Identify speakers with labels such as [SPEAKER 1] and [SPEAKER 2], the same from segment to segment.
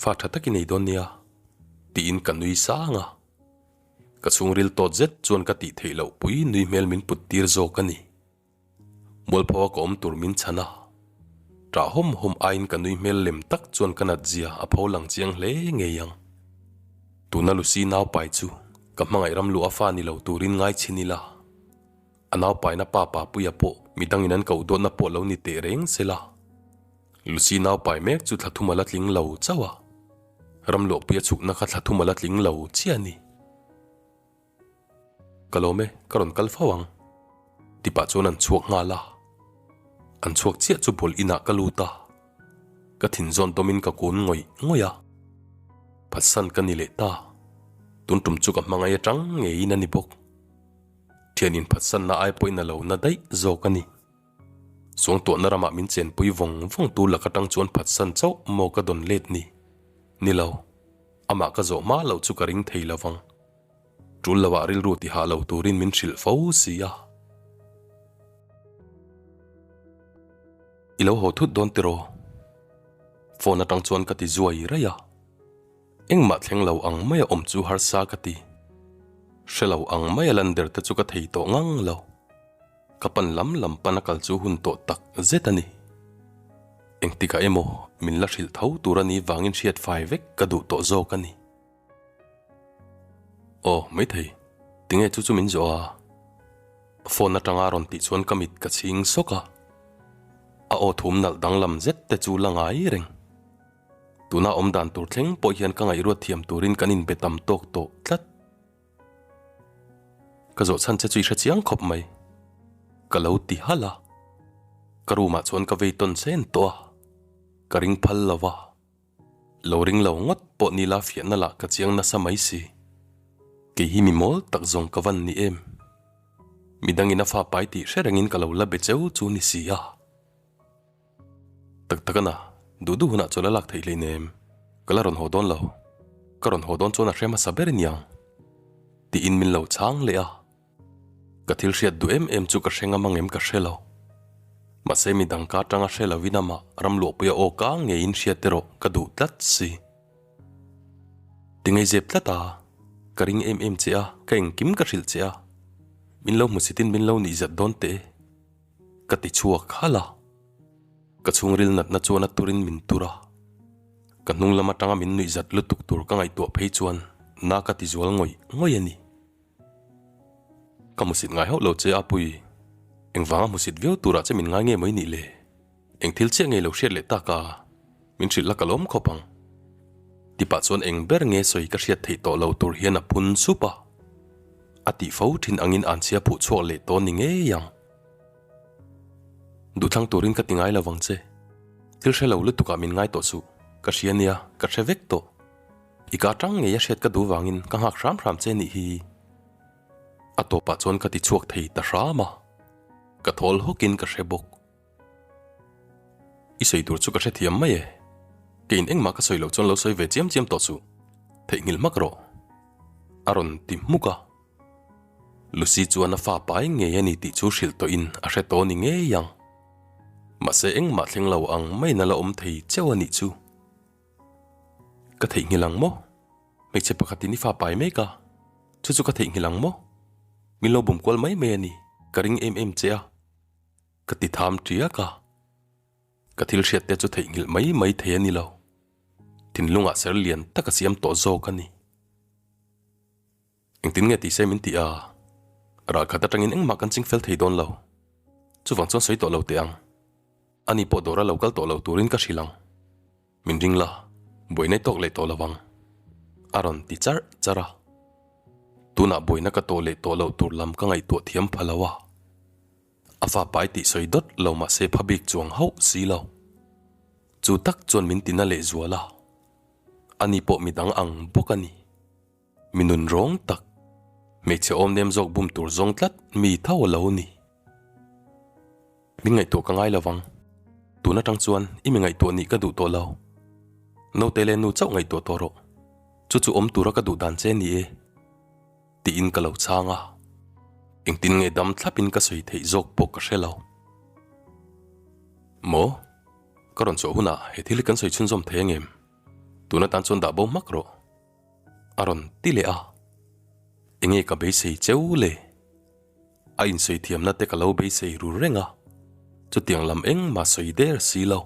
[SPEAKER 1] Fa tha tak i nei dawn nia, tiin ka nui sang a. Ka chhungril tawt zet chuan ka tih theih loh pui nui hmel min put tir zawk a ni. Mualpho a ka awm tur min chhan a. Ṭah hawm hawm aiin ka nui hmel lem tak chuan ka nat zia a pho lang chiang hle ngei ang. Tuna Lucy naupai chu ka hmangaih ram luh a fa ni lo turin ngai chhin ila. A naupaina pa Papuia pawh midangin an koh dawtna pawh lo ni teh reng sela. Lucy naupai mek chu thla thum a la tling lo chauh a. Ram luahpuia chhukna kha thla thum a la tling lo chiah a ni. Ka lawm e, ka rawn kal fo ang. Tipah chuan an chhuak nghal a. An chhuak chiah chu bawlh inah ka lut a. Ka thin zawn dawmin ka kun ngawih ngawih a. Phatsan ka ni leh ta. Tun tum chu ka hmangaih atang ngeiin a ni bawk. Thian inphatsanna ai pawhin a lo na daih zawk a ni. Suangtuahna ramah min chenpui vawng vawng tu lak atang chuan phatsan chauh maw ka dawn let ni? Ni lo. Amah ka zawh hma loh chu ka ring thei lo vang. Tul loah rilru ti hah lo turin min hrilh fo si a. I lo haw thut dawn tiraw? Phone atang chuan ka ti zuai raih a. Engmah thleng lo ang maia awm chu harsa ka ti. Hre lo ang maia lan der te chu ka thei tawh ngang lo. Ka pan lam lam pan a kal chu hun tawh tak zet a ni. Engtikah emaw min la hrilh tho tur a nih vangin hriat fai vek ka duh tawh zawk a ni. Aw maithei, tinge chu chu min zawh a? Phone atanga rawn tih chuan ka mit ka chhing sawk a. A aw thum nalh danglam zet te chu la ngai reng. Tuna awm dan tur thleng pawh hian ka ngaihruat thiam turin kan inbe tam tawk tawh tlat. Ka zawh chhan che chu i hre chiang khawp mai. Ka lo ti halh a. Ka room ah chuan ka vei tawn chen tawh a. Ka ring phal lo va. Lo ring lo ngawt pawh ni la fiahna lah ka chiang nasa mai si. Kei hi mi mawl tak zawng ka van ni em. Midangin a fa pai tih hre rengin ka lo la be cheu chu ni si a. Tak tak ana, duh duh hunah chawl a lak theih hleinem, ka la rawn haw dawn lo, ka rawn haw dawn chuan a hre hmasa ber aniang tiin min lo chhang leh a, ka thil hriat duh em em chu ka hre ngam angem ka hre lo, mahse midang ka atanga hre lovin amah ramluahpuia aw ka ngeiin hriat erawh ka duh tlat si. Ti ngei zep tlat a, ka ring em em che a, ka engkim ka hrilh che a, min lo hmusitin min lo nihzat dawn teh e. Ka ti chhuak halh a, ka chhungril natna chuan a turin min tur a, ka hnung lam atanga min nuih zat lutuk tur ka ngaihtuah phei chuan na ka ti zual ngawih ngawih a ni. Ka hmusit ngai hauh lo che a Pui, engvanga hmusit viau turah che min ngai nge mai nih le? Eng thil chiah ngei lo hriat leh tak a, min hrilh la ka lawm khawp ang. Tipah chuan eng ber nge sawi ka hriat theih tawh lo tur hian a phun sup a, a tih fo thin angin anchhia phuh chhuak leh tawh ni ngei ang. Duhthlang turin ka ti ngai lo vang che. Thil hre lo lutukah min ngai tawh suh, ka hria nia, ka hre vek tawh. I ka tang ngei a hriat ka duh vangin ka nghak hram hram che nih hi. A tawpah chuan ka ti chhuak thei ta hram a, ka thawl hawkin ka hre bawk. I sawi tur chu ka hrethiam mai e. Keiin engmah ka sawi loh chuan lo sawi ve chiam chiam tawh suh. Theihnghilh hmak rawh. A rawn ti hmuk a. Lucy chuan a fa pai ngei a ni tih chu hrilh tawhin a hre tawh ni ngei ang. Mahse engmah thleng lo ang maiin a la awm thei cheu a nih chu. Ka theihnghilh ang maw? Hmeichhe pakhatin i fa pai mek a, chu chu ka theihnghilh ang maw? Min lo bum kual mai mai a ni, ka ring em em che a. Ka ti tham tiak a, ka thil hriat te chu theihnghilh mai mai thei a ni lo. Thinlungah ser lian tak a siam tawh zawk a ni. Engtin nge tih se min ti a, ralkhat atangin engmah kan ching fel thei dawn lo. Chuvang chuan sawi tawh lo teh ang. Ani pawh dawra lo kal tawh lo turin ka hrilh ang. Min ring la, buaina i tawk leh tawh lo ang. A rawn ti charh charh a. Tunah buaina ka tawh leh tawh loh tur lam ka ngaihtuah thiam pha lo a. A fa pai tih sawi dawt lo mah se pha bik chuang hauh si lo. Chu tak chuan min tina leh zual a. Ani pawh midang ang bawk a ni. Mi nun rawng tak, hmeichhe awm nem zawk bum tur zawng tlat mi tho a lo ni. Min ngaihtuah ka ngai lo vang. Tun atang chuan i mi ngaihtuah nih ka duh tawh lo. Naute leh nu chauh ngaihtuah tawh rawh. Chu chu awm tura ka duh dan che ni e. Tiin ka lo chhang a. Engtin nge dam thlapin ka sawi theih zawk pawh ka hre lo. Maw? Ka rawn chhuah hunah he thil hi kan sawi chhunzawm thei angem? Tun atan chuan dah bo hmak rawh. A rawn ti leh a. Enge ka beisei cheu le? A insawi thiamna te ka lo beisei ru reng a, chutiang lam engmah sawi der si lo.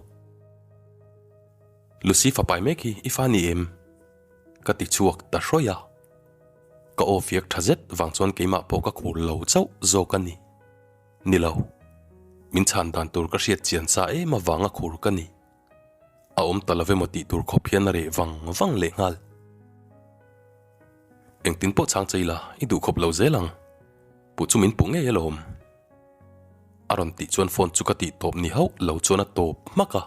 [SPEAKER 1] Lucy fapai mek hi i fa ni em? Ka ti chhuak ta hrawih a. Ka aw fiak tha zet vang chuan keimah pawh ka khur lo chauh zawk a ni. Ni lo. Min chhan dan tur ka hriat chian sa em avanga khur ka ni. A awm ta lo emaw tih tur khawp hian a reh vang vang leh nghal. Engtin pawh chhang che ila i duh khawp lo zel ang. Puh chu min puh ngei alawm. A rawn tih chuan phone chu ka tih tawp ni hauh lo chuan a tawp hmak a.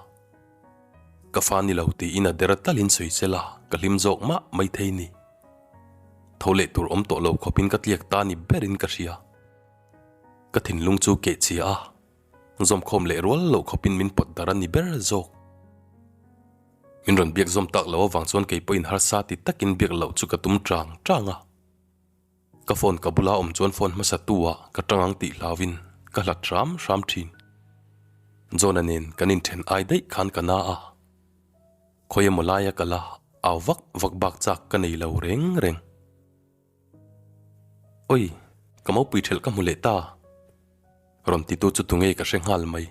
[SPEAKER 1] Ka fa ni lo tiin a der talin sawi se la ka hlim zawk mah mai thei ni. Tho leh tur awm tawh lo khawpin ka tliak ta ni berin ka hria. Ka thinlung chu keh chhia a, zawmkhawm leh rual loh khawpin min pawt dar a ni ber zawk. Min rawn biak zawm tak loh avang chuan kei pawhin harsa ti takin biak loh chu ka tum chang chang a. Ka phone ka bula awm chuan phone hmasa tu ah ka tang ang tih hlauin ka hlat hram hram thin. John-a nen kan inthen ai daih khan ka na a. Khawi emaw laia ka la au vak vak bak chak ka nei lo reng reng. Oi, ka mopui thelh ka hmu leh ta. Rawn titu chu tunge ka hre nghal mai.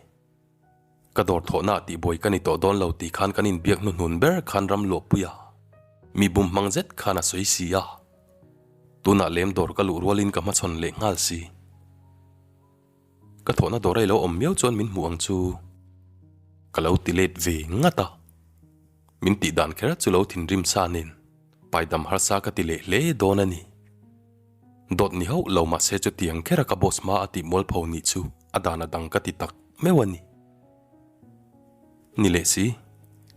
[SPEAKER 1] Ka dawr thawhna ah tihbuai ka ni tawh dawn lo tih khan kan inbiak hnuhnun ber khan ram luahpui a, mi bum hmang zet khan a sawi si a. Tunah lem dawr ka luh rualin ka hmachhawn leh nghal si. Ka thawhna dawr a i lo awm miau chuan min hmuh ang chu ka lo ti let ve ngat a. Min tih dan kher chu lo thinrim sa nen paidam harsa ka ti leh hle dawn a ni. Dawt ni hauh lo mahse chutiang khera ka boss hma a tih mualpho nih chu a dan a dang ka ti tak meuh a ni. Ni leh si,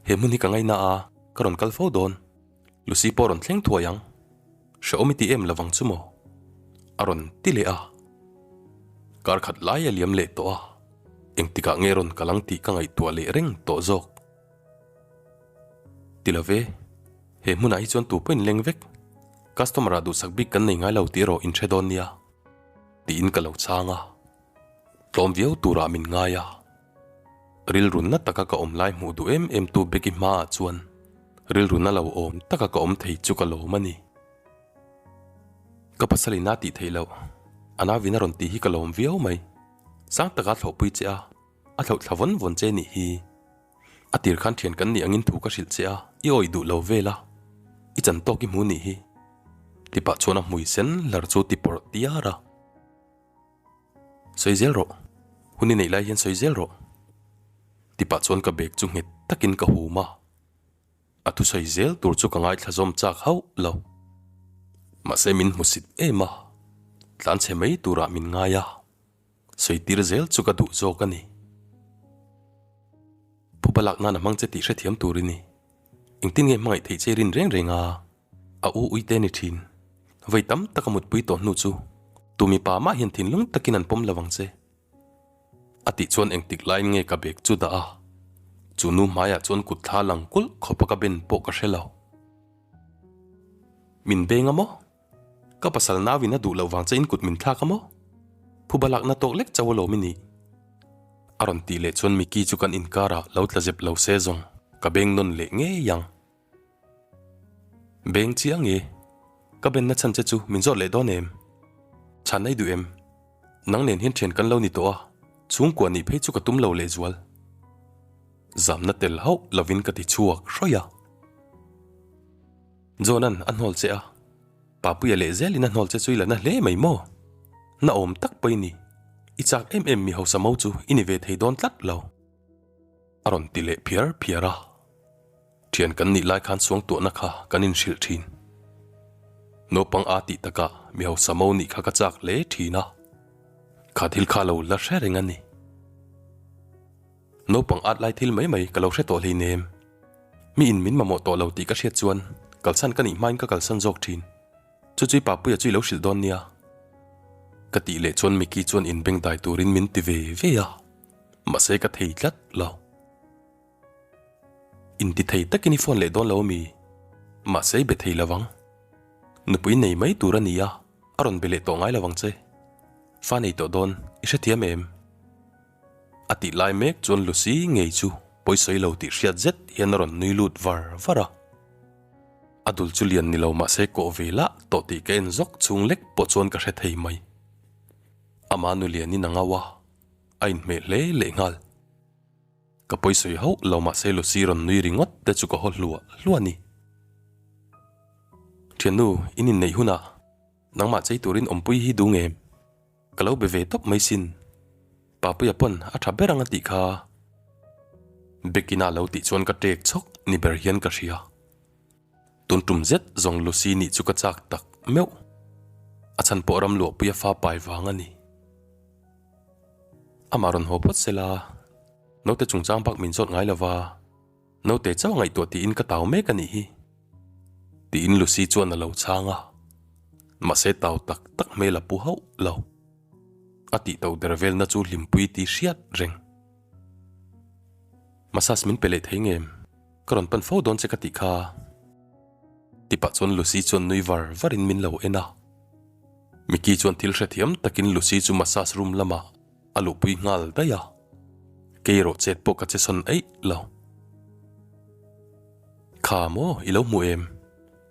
[SPEAKER 1] he hmun hi ka ngaina a, ka rawn kal fo dawn. Lucy pawh rawn thleng thuai ang. Hrehawm i ti em lovang chu maw? A rawn ti leh a. Kar khat lai a liam leh tawh a, engtikah nge rawn kal ang tih ka ngaihtuah leh reng tawh zawk. Ti lo ve, he hmunah hi chuan tu pawhin leng vek. Customer ah duhsak bik kan nei ngai lo tih erawh in hre dawn nia, tiin ka lo chhang a. Tlawm viau turah min ngai a. Rilrunna taka ka awm lai hmuh duh em em tu Becky hmaah chuan rilrunna lo awm taka ka awm thei chu ka lawm a ni. Ka pasal in a tih theih loh, a navin a rawn tih hi ka lawm viau mai. Sang taka thlawhpui che a, a thlauh thla vawn vawn che nih hi. A tir khan thian kan nih angin thu ka hrilh che a, i awih duh lo vel a, i chan tawk i hmu nih hi. Tipah chuan a hmui sen hlar chu ti pawrh tiar a. Sawi zel rawh, hun i neih lai hian sawi zel rawh. Tipah chuan ka bag chu nghet takin ka hum a. A thusawi zel tur chu ka ngaithla zawm chak hauh lo. Mahse min hmusit em a, tlanchhe mai turah min ngai a. Sawi tir zel chu ka duh zawk a ni. Phuba lak nan a hmang che tih hrethiam tur i ni. Engtin nge hmangaih theih che i rin reng reng a? A u ui te ni thin. Vei tam tak a mutpui tawh hnu chu tu mipa mah hian thinlung takin an pawm lo ang che. A tih chuan engtik laiin nge ka bag chu dah a? Chu nu hmaiah chuan kut thla lang kulh khawpa ka ben pawh ka hre lo. Min beng a maw? Ka pasal nauin a duh loh vang che in kut min thlak a maw? Phuba lakna tawk lek chauh alawm i nih. A rawn tih leh chuan Micky chu kan inkarah lo tla zep lo se zawng ka beng nawn leh ngei ang. Beng chiang e, ka benna chhan che chu min zawt leh dawn em? Chhan ei duh em? Nang nen hian thian kan lo ni tawh a, chhungkua nih phei chu ka tum lo lehzual. Zamna tel hauh lovin ka ti chhuak hrawih a. John-a'n a hnawl che a, Papuia leh zelin a hnawl che chu i la na hle mai maw? Na awm tak pawh i ni, i chak em em mi hausa mo chu i ni ve thei dawn tlat lo. A rawn ti leh phiar phiar a, thian kan nih lai khan suangtuahna kha kan inhrilh thin. Naupang a tih takah mi hausa mo nih kha ka chak hle thin a, kha thil kha lo la hre reng a ni. Naupang at lai thil mai mai ka lo hre tawh hleinem. Mi in min mamawh tawh lo tih ka hriat chuan kalsan ka nih hmain ka kalsan zawk thin. Chu chui Papuia chu i lo hrilh dawn nia. Ka tih leh chuan Micky chuan inbeng dai turin min ti ve ve a, mahse ka thei tlat lo. Inti thei takin i phone leh dawn lo ami? Mahse i be thei lovang. Nupui nei mai tur a ni a, a rawn be leh tawh ngai lovang che. Fa nei tawh dawn, i hrethiam em? A tih lai mek chuan Lucy ngei chu pawisawi lo tih hriat zet hian a rawn nui lut var var a. A dul chu lian ni lo mahse kawh ve lah tawh tih ka en zawk chhung lek pawh chuan ka hre thei mai. Ama nu lianin a ngau a, a inhmeh hle leh nghal. Ka pawisawi hauh lo mahse Lucy rawn nui ringawt te chu ka haw hluah hluah a ni. Thiannu, in inneih hunah nangmah chei turin awmpui hi duh ngem? Ka lo be ve tawp mai sin. Papuia pawn a tha ber ang a tih kha. Bekina lo tih chuan ka tek chhawk ni ber hian ka hria. Tun tum zet zawng Lucy nih chu ka chak tak meuh. A chhan pawh ram luahpuia fa pai vang a ni. Amah rawn haw phawt sela, naute chungchang bak min zawt ngai lova, naute chauh a ngaihtuah tiin ka tau mek a nih hi. Tiin Lucy chuan a lo chhang a, mahse tau tak tak hmel a pu hauh lo. A tih to der velna chu hlimpui tih hriat reng. Massage min pe leh thei ngem? Ka rawn pan fo dawn che ka tih kha. Tipah chuan Lucy chuan nui var varin min lo en a. Mickey chuan thil hrethiam takin Lucy chu massage room lamah a luhpui nghal daih a. Kei erawh chet pawh ka che sawn eih lo. Kha maw i lo hmu em?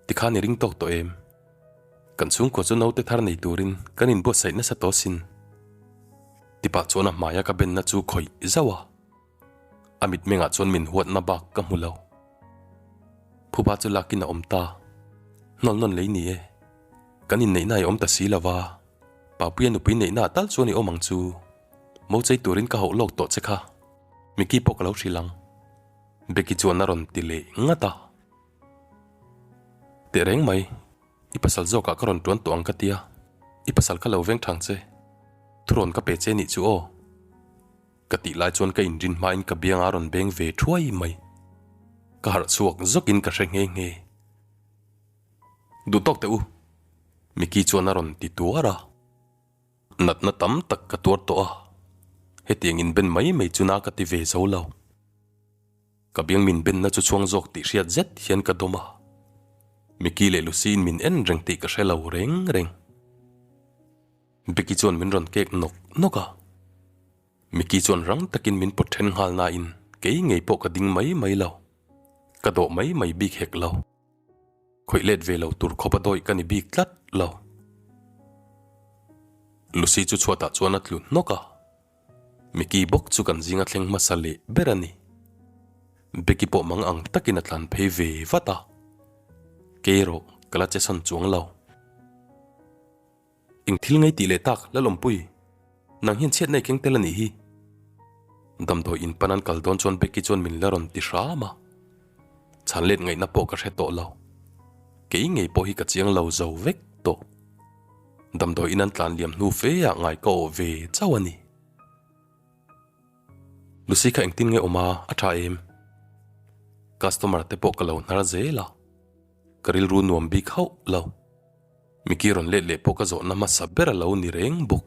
[SPEAKER 1] Tikhan i ring tawk tawh em? Kan chhungkua chu naute thar nei turin kan inbuatsaih nasa tawh sin. Tipah chuan a hmaia ka benna chu khawih zauh a. A mitmengah chuan min huatna bak ka hmu lo. Phuba chu lakin a awm ta. Hnawl nawn lei ni e. Kan inneihna i awm ta si lo va, Papuia nupui neihna tal chuan i awm ang chu. Mo chei turin ka hauh lawk tawh che kha. Mickey pawh ka lo hrilh ang. Becky chuan a rawn ti leh ngat a. Teh reng mai, i pasal zawkah ka rawn tuan tawh ang ka tia. I pasal kha lo veng thang che. Thurawn ka pe che nih chu aw. Ka tih lai chuan ka inrin hmain ka biang a rawn beng ve thuai mai. Ka harh chhuak zawkin ka hre nghe nghe. Duh tawk teh u, Mickey chuan a rawn ti tuar a. Natna tam tak ka tuar tawh a, hetiang inben mai mai chu na ka ti ve zo lo. Ka biang min benna chu chhuang zawk tih hriat zet hian ka dawm a. Mickey leh Lucy-in min en reng tih ka hre lo reng reng. Becky chuan min rawn kek nawk nawk a. Mickey chuan rang takin min pawt then nghal nain kei ngei pawh ka ding mai mai lo. Ka dawh mai mai bik hek lo. Khawih let ve lo tur khawp a dawih ka ni bik tlat lo. Lucy chu chhuatah chuan a tlu hnawk a. Mickey bawk chu kan zinga thleng hmasa leh ber a ni. Becky pawh mang ang takin a tlan phei ve vat a. Kei erawh ka la che sawn chuang lo. Eng thil ngei tih leh tak Lalawmpui, nang hian chhiatna i keng tel a nih hi. Damdawi in pan an kal dawn chuan Becky chuan min la rawn ti hram a. Chhan let ngaihna pawh ka hre tawh lo. Kei ngei pawh hi ka chiang lo zo vek tawh. Damdawi in an tlan liam hnu fe ah ngai ka awh ve chauh a ni. Lucy kha engtin nge awm a, a tha em? Customer te pawh ka lo hnar zel a, ka rilru nuam bik hauh lo. Mickey rawn let leh pawh ka zawhna hmasa ber a lo ni reng bawk.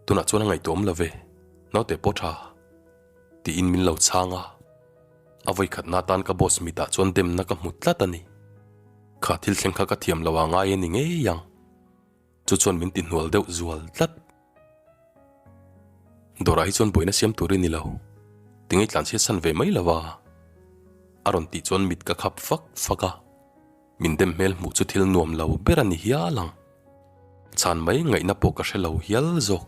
[SPEAKER 1] Tunah chuan a ngaihtuahawm lo ve, naute pawh tha tiin min lo chhang a. A vawikhatna atan ka boss mitah chuan demna ka hmu tlat a ni. Kha thil thleng kha ka thiam lo a ngai a ni ngei ang. Chu chuan min ti hnual deuh zual tlat. Dawrah hi chuan buaina siam tur i ni lo. Tinge tlanchhiat san ve mai lo va? A rawn tih chuan mit ka khap fak fak a. Min dem hmel hmuh chu thil nuam lo ber a ni hial ang. Chhan mai ngaihna pawh ka hre lo hial zawk.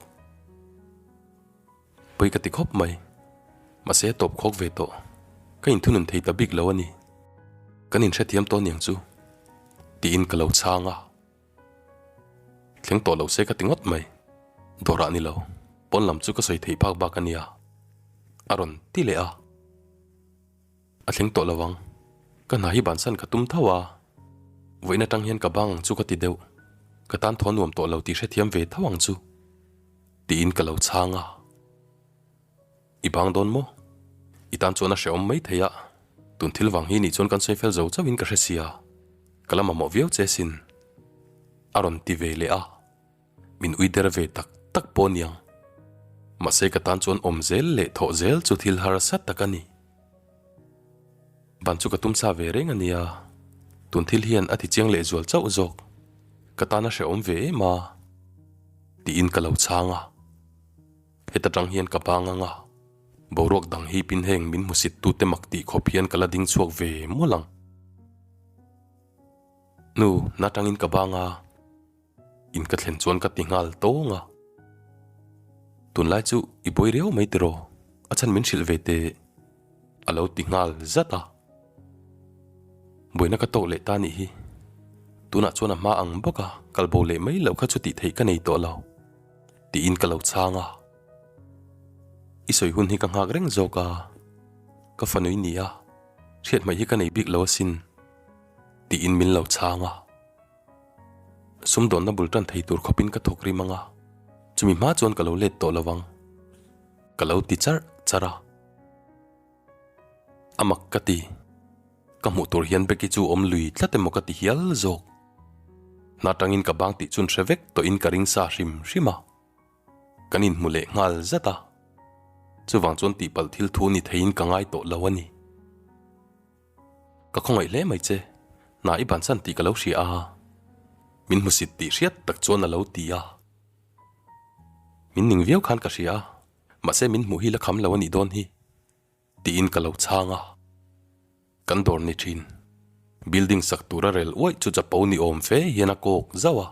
[SPEAKER 1] Pawi ka ti khawp mai. Mahse a tawp khawk ve tawh. Ka inthunun thei ta bik lo a ni. Kan inhrethiam tawh aniang chu. Tiin ka lo chhang a. Thleng tawh lo se ka ti ngawt mai. Dawrah ni lo, pawn lam chu ka sawi theih phak bak a nia. A rawn ti leh a. A thleng tawh lo ang. Ka hna hi bansan ka tum tho a. Vawiin atang hian ka bang ang chu ka ti deuh. Ka tan thaw nuam tawh lo tih hrethiam ve tho ang chu. Tiin ka lo chhang a. I bang dawn maw? I tan chuan a hrehawm mai thei a, tun thil vang hi nih chuan kan sawi fel zo chauhin ka hre sia, ka la mamawh viau che sin. A rawn ti ve leh a, min ui der ve tak tak pawh aniang. Mahse ka tan chuan awm zel leh thawh zel chu thil harsa tak a ni. Ban chu ka tum sa ve reng a nia, tun thil hian a ti chiang leh zual chauh zawk, ka tan a hrehawm ve em a, tiin ka lo chhang a. Heta tang hian ka bang ang a, boruak dang hi pin heng min hmusit tute mak tih khawp hian ka la ding chhuak ve mawlh ang. Nu, na tangin ka bang a, in ka thlen chuan ka ti nghal tawng a. Tunlai chu i buai riau mai tiraw, a chhan min hrilh ve teh a lo ti nghal zat a. Buaina ka tawk leh ta nih hi. Tunah chuan a hma ang bawk a, kal bo leh mai loh kha chu tih theih ka nei tawh lo tiin ka lo chhang a. I sawi hun hi ka nghak reng zawk a, ka fanui ni a, hriat hmaih hi ka nei bik lo asin tiin min lo chhang a. Sumdawnna bul tan thei tur khawpin ka thawk rim ang a, chumi hma chuan ka lo let tawh lo vang. Ka lo ti charh charh a. A mak ka ti. Ka hmuh tur hian Becky chu awm lui tlat emaw ka ti hial zawk. Hna tangin ka bang tih chun hre vek tawhin ka ring sa hrim hrim a. Kan inhmu leh nghal zat a. Chuvang chuan tihpalh thil thu ni theiin ka ngai tawh lo a ni. Ka khawngaih hle mai che, hna i bansan tih ka lo hria a, min hmusit tih hriat tak chuan a lo ti a. Min ning viau khan ka hria a, mahse min hmuh hi la kham lo a nih dawn hi, tiin ka lo chhang a. Kan dawr ni thin, building sak tura rel uaih chu chapo ni awm fe hian a kawk zauh a.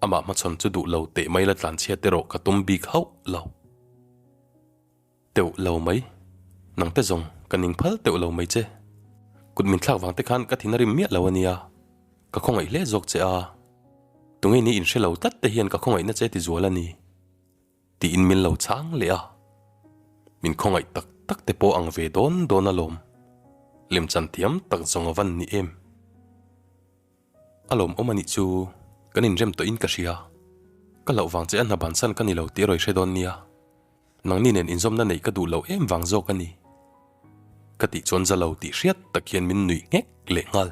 [SPEAKER 1] Amah hmachhawn chu duh lo teh mai la tlanchhiat erawh ka tum bik hauh lo. Teuh lo mai. Nangte zawng, ka ning phal teuh lo mai che. Kut min thlak vang te khan ka thin a rim miah lo a nia. Ka khawngaih hle zawk che a. Tunge ni inhre lo tlat te hian ka khawngaihna che ti zual a ni. Tiin min lo chhang leh a. Min khawngaih tak tak te pawh ang ve dawn dawn alawm. Lemchan thiam tak zawng a van ni em. A lawmawm a nih chu, kan inrem tawhin ka hria. Ka hlauh vang che a hna bansan ka ni lo tih a rawi hre dawn nia. Nangni nen inzawmna neih ka duh loh em vang zawk a ni. Ka tih chuan za lo tih hriat tak hian min nuih nghek leh nghal.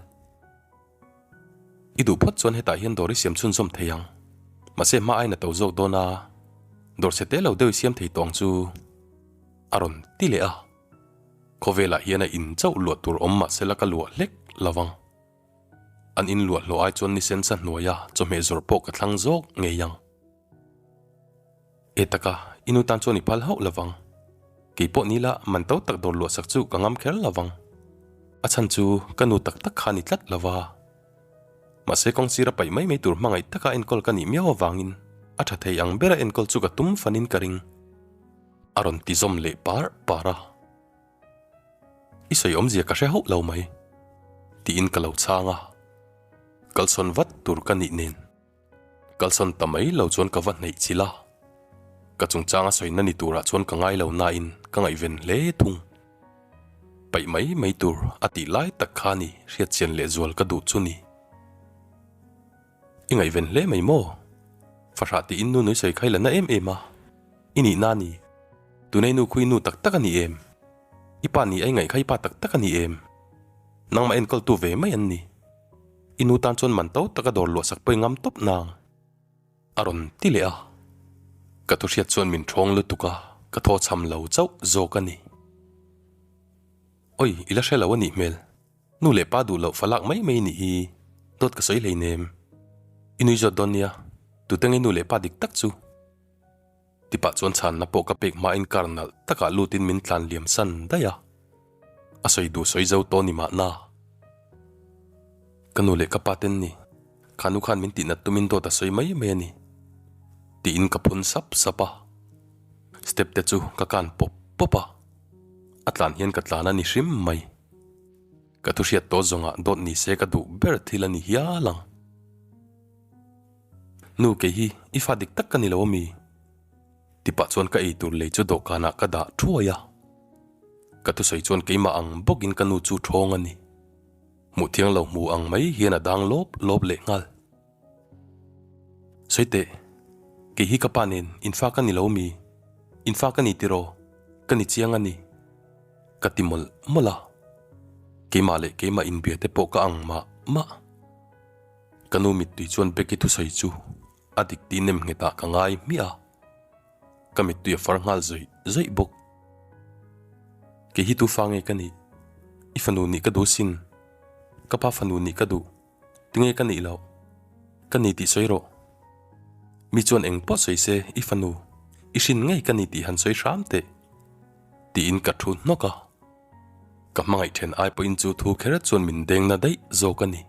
[SPEAKER 1] I duh phawt chuan hetah hian dawr i siam chhunzawm thei ang. Mahse hma ain a to zawk dawn a, dawr chhe te lo deuh i siam thei tawh ang chu a rawn ti leh a. Khawvelah hian a in chauh luah tur awm mahse la ka luah hlek lo vang. An in luah hlawh ai chuan ni sen sa hnuaia chawhmeh zawrh pawh ka thlang zawk ngei ang. E taka, i nu tan chuan i phal hauh lovang. Kei pawh ni la man to tak dawr luah sak chu ka ngam kher lovang. A chhan chu ka nu tak tak kha ni tlat lova. Mahse kawng sira paih mai mai tur hmangaih taka enkawl ka nih miau avangin a tha thei ang bera enkawl chu ka tum fanin ka ring. A rawn ti zawm leh par par a. I sawi awmzia ka hre hauh lo mai, tiin ka lo chhang a. Kalsawn vat tur ka nih nen kalsawn ta mai lo chuan ka va hneih chilh a. Ka chungchanga sawina ni turah chuan ka ngai lo nain ka ngaihven hle thung. Paih mai mai tur a tih lai tak kha ni hriatchian lehzual ka duh chu ni. I ngaihven hle mai maw? Fahrah tiin nu nui sawi khai la na em em a. I nih na ni. Tunei nu khui nu tak tak a ni em? I pa ni a i ngaih kha i pa tak tak a ni em? Nangmah enkawltu ve mai an ni. I nu tan chuan man to taka dawr luah sak pawh i ngam tawp nang. A rawn ti leh a. Ka thu hriat chuan min thawng lutuk a, ka thaw chham lo chauh zawk a ni. Oi, i la hre lo a nih hmel. Nu leh pa duh loh falak mai mai nih hi dawt ka sawi hleinem. I nui zawt dawn nia, tute nge nu leh pa dik tak chu? Tipah chuan chhanna pawh ka pek hmain kar nalh takah lutin min tlan liam san daih a. A sawi duh sawi zo tawh ni mahna. Ka nu leh ka pa ten ni, kha nu khan min tihnat tumin dawt a sawi mai mai a ni, tiin ka phun sap sap a. Step te chu ka kan pawp pawp a, a tlan hian ka tlan a ni hrim mai. Ka thu hriat tawh zawngah dawt ni se ka duh ber thil a ni hial ang. Nu kei hi i fa dik tak ka ni lo ami? Tipah chuan ka eitur lei chu dawhkanah ka dah thuai a. Ka thusawi chuan keimah ang bawkin ka nu chu thawng a ni. Hmuh thiang lo hmu ang mai hian a dang lawp lawp leh nghal. Sawi teh, kei hi ka pa nen infa ka ni lo mi? Infa ka ni tiraw? Ka ni chiang a ni. Ka ti mawlh mawlh a. Keimah leh keimah inbia te pawh ka ang mah mah. Ka nu mittui chuan Becky thusawi chu a dik tih nem nghetah ka ngai hmiah a. Ka mittui a far nghal zawih zawih bawk. Kei hi tu fa nge ka nih? I fanu nih ka duh sin. Ka pa fanu nih ka duh. Tinge ka nih loh? Ka ni tih sawi rawh. Mi chuan eng pawh sawi se i fanu, i hrin ngei ka ni tih han sawi hram teh. Tiin ka thu hnawk a. Ka hmangaih then ai pawhin chu thu kher chuan min deng na daih zawk a ni.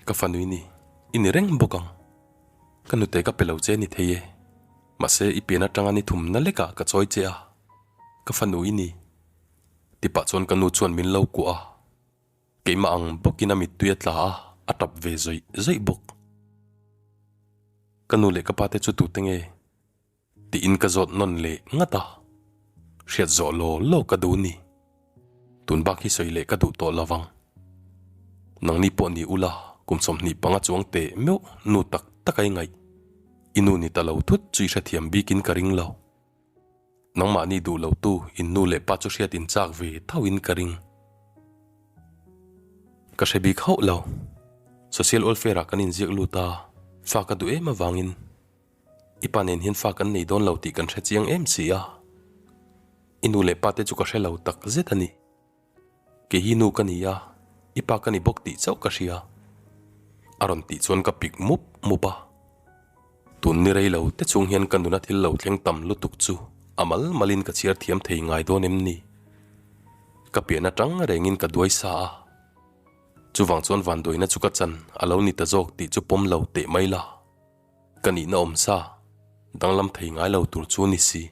[SPEAKER 1] Ka fanu i ni, i ni reng bawk ang. Ka nute ka pe lo che ni thei e. Mahse i pian atanga ni thumna lekah ka chawi che a, ka fanu i ni. Tipah chuan ka nu chuan min lo kuah a. Keimah ang bawkin a mittui a tla a, a tap ve zawih zawih bawk. Ka nu leh ka pa te chu tute nge? Tiin ka zawt nawn leh ngat a, hriat zawh law law ka duh ni. Tun bak hi sawi leh ka duh tawh lo vang. Nangni pawh ni ula kum 25 chuang teh meuh nu tak tak a i ngaih. I nu ni ta lo thut chu i hrethiam bikin ka ring lo. Nangmahni duh lo tu in nu leh pa chu hriat in chak ve thauhin ka ring. Ka hre bik hauh lo. Social welfare ah kan inziak lut a, fa ka duh em avangin I pa nen hian fa kan nei dawn lo tih kan hre chiang em si a. I nu leh pa te chu ka hre lo tak zet a ni. Kei hi nu ka ni a, i pa ka ni bawk tih chauh ka hria. A rawn tih chuan ka pik mup mup a. Tun ni rei lo te chung hian ka nuna thil lo thleng tam lutuk chu a mal malin ka chhiar thiam thei ngai dawn em ni? Ka pian atang rengin ka duai sa a. Chuvang chuan vanduaina chu ka chan a lo ni ta zawk tih chu pawm lo teh mai la. Ka nihna awm sa, danglam thei ngai lo tur chu ni si.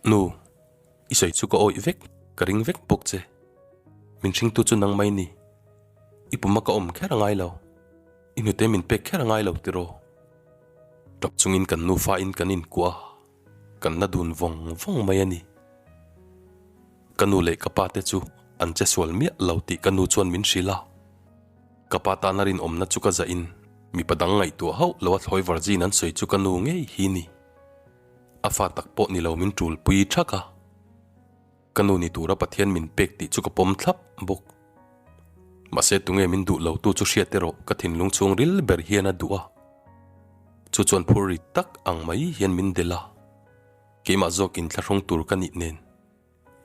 [SPEAKER 1] Nu, i sawi chu ka awih vek, ka ring vek bawk che. Min hringtu chu nang mai ni. I puma ka awm kher a ngai lo. I hnute min pek kher a ngai lo tiraw? Tap chungin kan nufa in kan inkuah a, kan la dun vawng vawng mai a ni. Ka nu leh ka pa te chu an che sual miah lo tih ka nu chuan min hrilh a. Ka pa tana rinawmna chu ka zah in mipa dang ngaihtuah hauh lo a thlawi virgin an sawi chu ka nu ngei hi ni. A fa tak pawh ni lo min tul pui thak a. Ka nu ni tura Pathian min pek tih chu ka pawm thlap bawk. Mahse tunge min duh lo tu chu hriat erawh ka thinlung chhung ril ber hian a duh a. Chu chuan phur ri tak ang mai hian min delh a. Keimah zawk inthlahrung tur ka nih nen.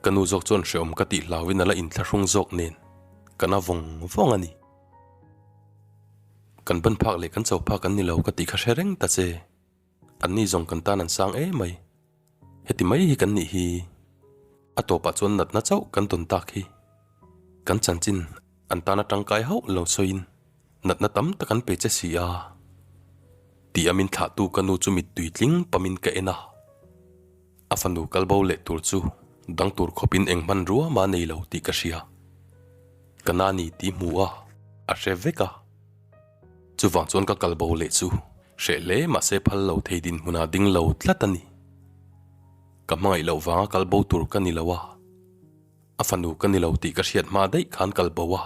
[SPEAKER 1] Ka nu zawk chuan hreawm ka tih hlauin a la inthlahrung zawk nen ka na vawng vawng a ni. Kan ban phak leh kan cho phak an ni lo ka tih kha hre reng ta che. Anni zawng kan tan an sang em mai. Heti mai hi kan nih hi. A tawpah chuan natna chauh kan tawn tak hi. Kan chanchin an tana tangkai hauh lo sawiin natna tam tak an pe che si a. Tih a min thlahtu ka nu chu mittui tling pamin ka en a. A fanu kalbo leh tur chu dang tur khawpin eng hmanrua mah nei lo tih ka hria. Ka na ni tih hmu a, a hre vek a. Chuvang chuan ka kalbo leh chu hreh hle mahse phal lo thei dinhmunah ding lo tlat a ni. Ka hmangaih loh vanga kalbo tur ka ni lo a, a fanu ka ni lo tih ka hriat hma daih khan kalbo a,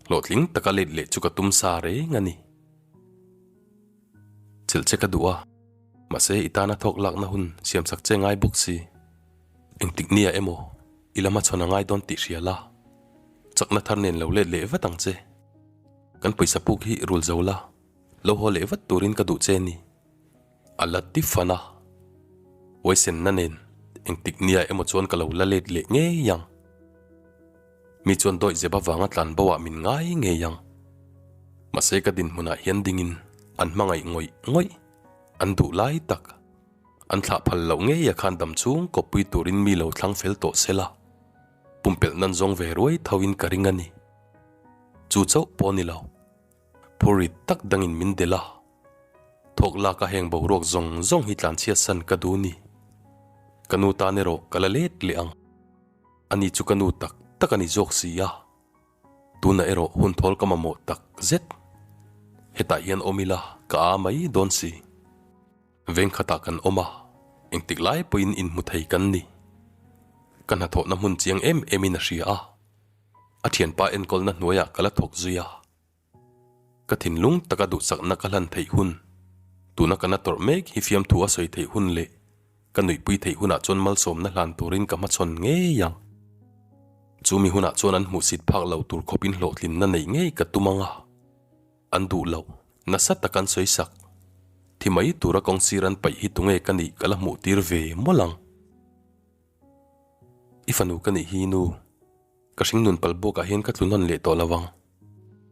[SPEAKER 1] hlawhtling taka let leh chu ka tum sa reng a ni. Chilh che ka duh a, mahse i tana thawk lakna hun siamsak che ngai bawk si. Engtik nia emaw i lama chhawn a ngai dawn tih hria la, chakna thar nen lo let leh vat ang che. Kan pawisa puk hi rul zo la, lo haw leh vat turin ka duh che ni. A la ti fan a, uaisenna nen engtik nia emaw chuan ka lo la let leh ngei ang. Mi chuan dawih zep avanga tlan bo ah min ngai ngei ang. Mahse ka dinhmunah hian dingin an hmangaih ngawih ngawih, an duh lai tak. An thlah phal loh ngei a khan dam chhung kawppui turin mi lo thlang fel tawh se la, pumpelh nan zawng ve ruai tho in ka ring a ni. Chu chauh pawh ni lo, phurrit tak dangin min delh a, thawk lak a heng boruak zawng zawng hi tlanchhiat san ka duh ni. Ka nu tan erawh ka la let leh ang. Ani chu ka nu tak tak a ni zawk si a, tunah erawh hun thawl ka mamawh tak zet. Hetah hian awm ila ka a mai dawn si. Veng khatah kan awm a, engtik lai pawhin inhmu thei kan ni. Ka hnathawhna hmun chiang em emin a hria a, a thianpa enkawlna hnuaiah ka la thawk zui a. Ka thinlung taka duhsakna ka hlan theih hun, tuna ka na tawrh mek hi fiamthu a sawi theih hun leh ka nuihpui theih hunah chuan malsawmna hlan turin ka hmachhawn ngei ang. Chumi hunah chuan an hmuhsit phak lo tur khawpin hlawhtlinna neih ngei ka tum ang a, an duh loh nasa tak an sawi sak. Thi mai tura kawng sir an paih hi tunge ka nih ka la hmuh tir ve mawlh ang. I fanu ka nih hi nu. Ka hringnun pal bawkah hian ka tlu nawn leh tawh lo ang.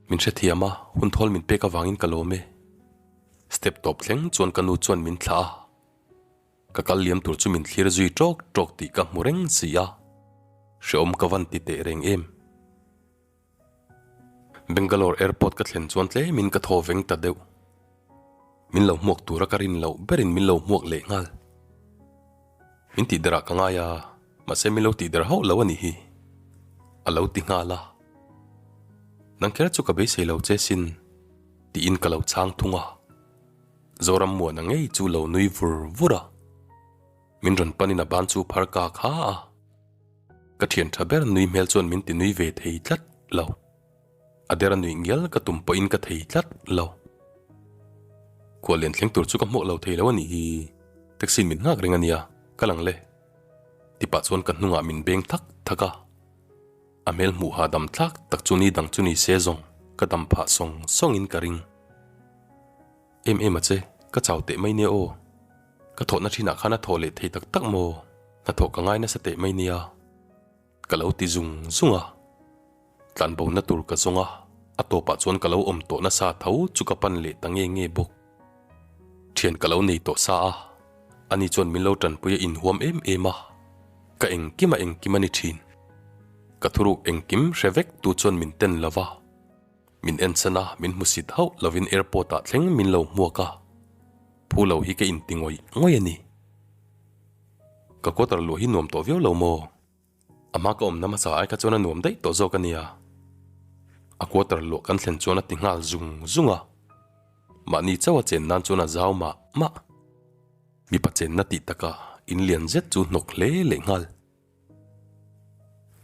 [SPEAKER 1] Min hrethiam a, hun thawl min pek avangin ka lawm e. Step tawp thleng chuan ka nu chuan min thlah a. Ka kal liam tur chu min thlir zui tawk tawk tih ka hmu reng si a. Hreawm ka van ti teh reng em. Bangalore airport ka thlen chuan tlemin ka thaw veng ta deuh. Min lo hmuak tura ka rin loh berin min lo hmuak leh nghal. Min tihderah ka ngai a, mahse min lo tihder hauh lo a nih hi. A lo ti nghal a. Nang kher chu ka beisei lo che sin, tiin ka lo chhang thung a. Zoram muana ngei chu lo nui vur vur a. Min rawn panin a ban chu phar ka kha a. Ka thian tha ber nui hmel chuan min ti nui ve thei tlat lo. A dera nuih ngial ka tum pawhin ka thei tlat lo. Khual lian thleng tur chu ka hmuak lo thei lo a nih hi. Taxi min nghak reng a nia, ka lang le. Tipah chuan ka hnungah min beng thak thak a. A hmel hmuh hahdam thlak tak chu ni dang chu ni se zawng ka dam phah sawng sawngin ka ring. Em em a che, ka chau teh mai nia aw. Ka thawhna thinah khan a thawh leh thei tak tak maw? Hnathawh ka ngai nasa teh mai nia. Ka lo ti zung zung a. Tlanbona tur ka zawng a, a tawpah chuan ka lo awm tawh nasa tho chu ka pan leh ta nge nge bawk. Thian ka lo nei tawh sa a, ani chuan min lo tanpui a inhuam em em a, ka engkim a engkim a ni thin. Ka thuruk engkim hre vek tu chuan min ten lo va. Min en san a, min hmusit hauh lovin airport ah thleng min lo hmuak a, phu lo hi ka inti ngawih ngawih a ni. Ka quarter luah hi nuam tawh viau lo maw? A hma ka awmna hmasa ai kha chuan a nuam daih tawh zawk a nia. A quarter luah kan thlen chuan a ti nghal zung zung a, mahni chauh a chen nan chuan a zau mah mah. Mipa chenna tih takah in lian zet chu hnawk hle leh nghal.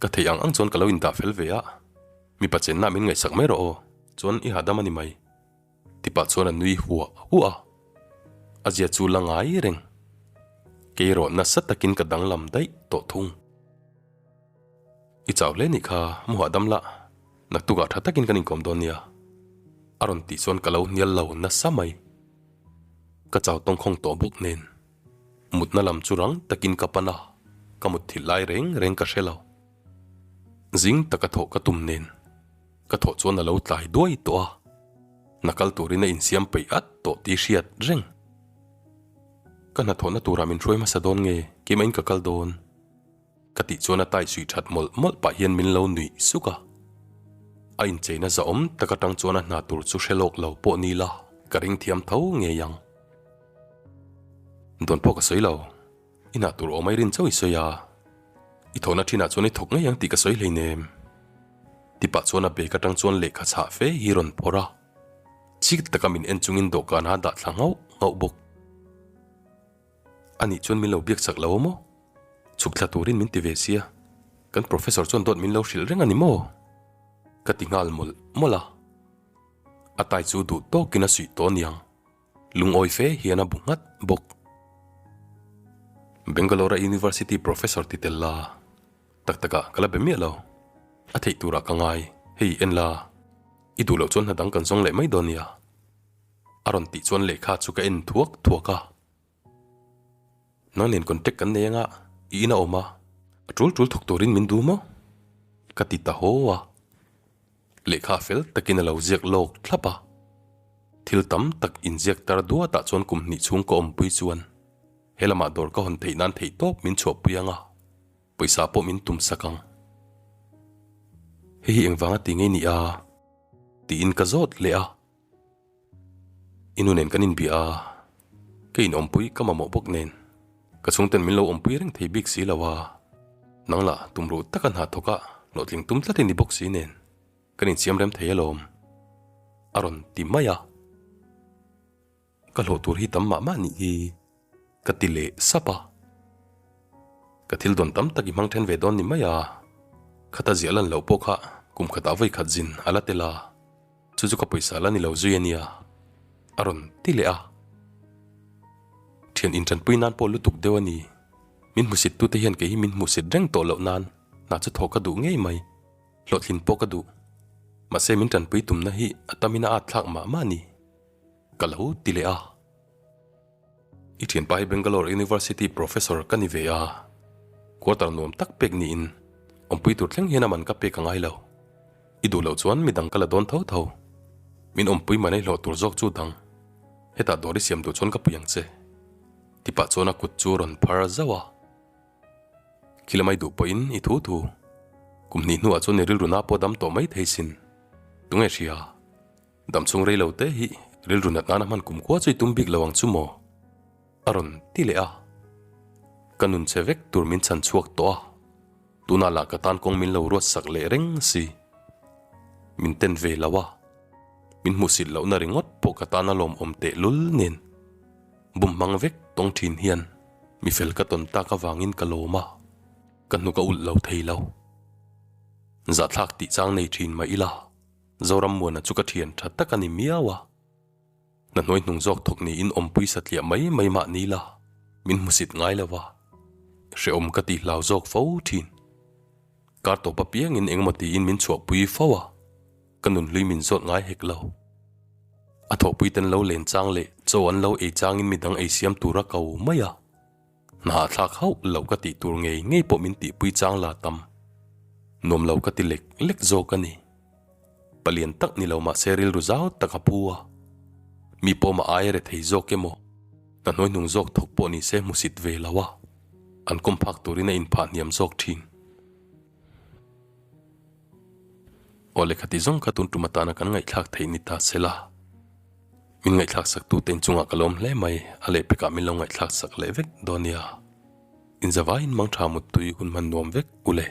[SPEAKER 1] Ka theih ang ang chuan ka lo indah fel ve a, mipa chenna min ngaihsak mai rawh aw, chuan i hahdam a ni mai. Tipah chuan a nui huah huah a, a zia chu la ngai reng. Kei erawh nasa takin ka danglam daih tawh thung. I chau hle nih kha, mu hahdam lah, naktukah tha takin kan inkawm dawn nia. A rawn tih chuan ka lo hnial lo nasa mai. Ka chau tawngkhawng tawh bawk nen. Mutna lam chu rang takin ka pan a, ka mut thilh lai reng reng ka hre lo. Zing taka thawh ka tum nen, ka thawh chuan a lo tlai duai tawh a, hna kal turin a insiam peih at tawh tih hriat reng. Ka hnathawhna turah min hruai hmasa dawn nge, keimahin ka kal dawn? Ka tih chuan a tai suih that mawlh mawlh pah hian min lo nuih suk a. A incheina zahawm tak atang chuan a hna tur chu hre lawk lo pawh ni la ka ring thiam tho ngei ang. Dawn pawh ka sawi lo. I hna tur awm ai rin chauh i sawi a. I thawhna thinah chuan i thawk ngei ang tih ka sawi hleinem. Tipah chuan a bag atang chuan lehkha chhah fe hi rawn phawrh a. Chik taka min en chungin dawhkan a dah thla nghauh nghauh bawk. Anih chuan min lo biak chak lo maw? Chhuk thla turin min ti ve sia, kan professor chuan dawt min lo hrilh reng a ni maw? Ka ti nghal mawlh mawlh a. A tai chu duh tawkin a suih tawh aniang, lungawi fe hian a bu nghat bawk. Bangalore-a University professor ti tel la, tak takah ka la be miah lo. A theih turah ka ngai, hei en la, i duh loh chuan hna dang kan zawng leh mai dawn nia. A rawn tih chuan lehkha chu ka en thuak thuak a. Nang nen contact kan nei anga i in a awm a, a tul tul thawk turin min duh maw? Ka ti ta haw a. Lehkha fel takin a lo ziak lawk thlap a. Thil tam tak inziak tar duatah chuan kum hnih chhung ka awmpui chuan he lamah dawr ka hawn theih nan theihtawp min chhuahpui anga pawisa pawh min tum sak ang. Hei hi engvanga ti ngei ni a? Tiin ka zawt leh a. I nu nen kan inbia a, ka inawmpui ka mamawh bawk nen ka chhungten min lo awmpui reng thei bik si lo a, nang lah tumruh taka hna thawk a hlawhtling tum tlat i ni bawk si nen kan insiam rem thei alawm a rawn ti mai a, ka hlawh tur hi tam mah mah nih hi ka ti leh sap a, ka thil dawn tam tak i hmang then ve dawn ni mai a, khata ziah lan loh pawh kha kum khatah vawi khat zin a la tel a. Chu chu ka pawisa la ni lo zui a nia, a rawn ti leh a. Thian intanpui nan pawh lutuk deuh a ni. Min hmusit tute hian kei hi min hmuhsit reng tawh loh nan hna chu thawh ka duh ngei mai, hlawhtlin pawh ka duh. Mahse min tanpui tumna hi a tamin a at thlak mah mah a ni, ka lo ti leh a. I thianpa hi Bangalore University Professor ka ni ve a, quarter nuam tak pek niin awmpui tur thleng hian a man ka pek a ngai lo. I duh loh chuan midang ka la dawn tho tho. Min awmpui man ei hlawh tur zawk chu dang. Hetah dawr i siam duh chuan ka pui ang che. Tipah chuan a kut chu rawn phar zauh a. Khi lamai duh pawhin i thu thu. Kum hnih hnuah chuan i rilru na pawh dam tawh mai thei sin. Tunge hria? Damchhung rei lo te hi rilru nat nana hman kum khua chu i tum bik lo ang chu maw? A rawn ti leh a. Ka nun che vek tur min chhan chhuak tawh a, tunah lah ka tan kawng min lo ruat sak leh reng si. Min ten ve lo a, min hmuhsit lohna ringawt pawh ka tan a lawmawm teh lul nen. Bum hmang vek tawng thin hian mi fel ka tawn tak avangin ka lawm a, ka hnuk a ulh lo thei lo. Zahthlak tih chang nei thin mah ila, Zoram Muana chu ka thian tha tak a ni miau a. Hna hnuai hnung zawk thawk niin awmpui satliah mai mai mah ni la, min hmusit ngai lo a, hrehawm ka tih hlau zawk fo thin. Kar tawp apiangin engemaw tiin min chhuahpui fo a, ka nunhlui min zawt ngai hek lo. A thawhpui ten lo len chang leh chaw an lo ei changin midang ei siam tur a ko mai a. Hna a thlak hauh lo ka tih tur ngei ngei pawh min tihpui chang la tam. Nuam lo ka ti lek lek zawk a ni. Palian tak ni lo mahse rilru zau tak a pu a. Mi pawm a aia rethei zawk emaw, hna hnuai hnung zawk thawk pawh ni se hmusit ve lo a, an kawm phak turin a inphah hniam zawk thin. Aw lehkha ti zawng kha tun tum atana kan ngaihthlak theih ni ta se la. Min ngaihthlak sak tu te inchungah ka lawm hle mai, a lehpekah min lo ngaihthlak sak leh vek dawn nia. Inzavaiin mangtha muttui hun hman nuam vek u le.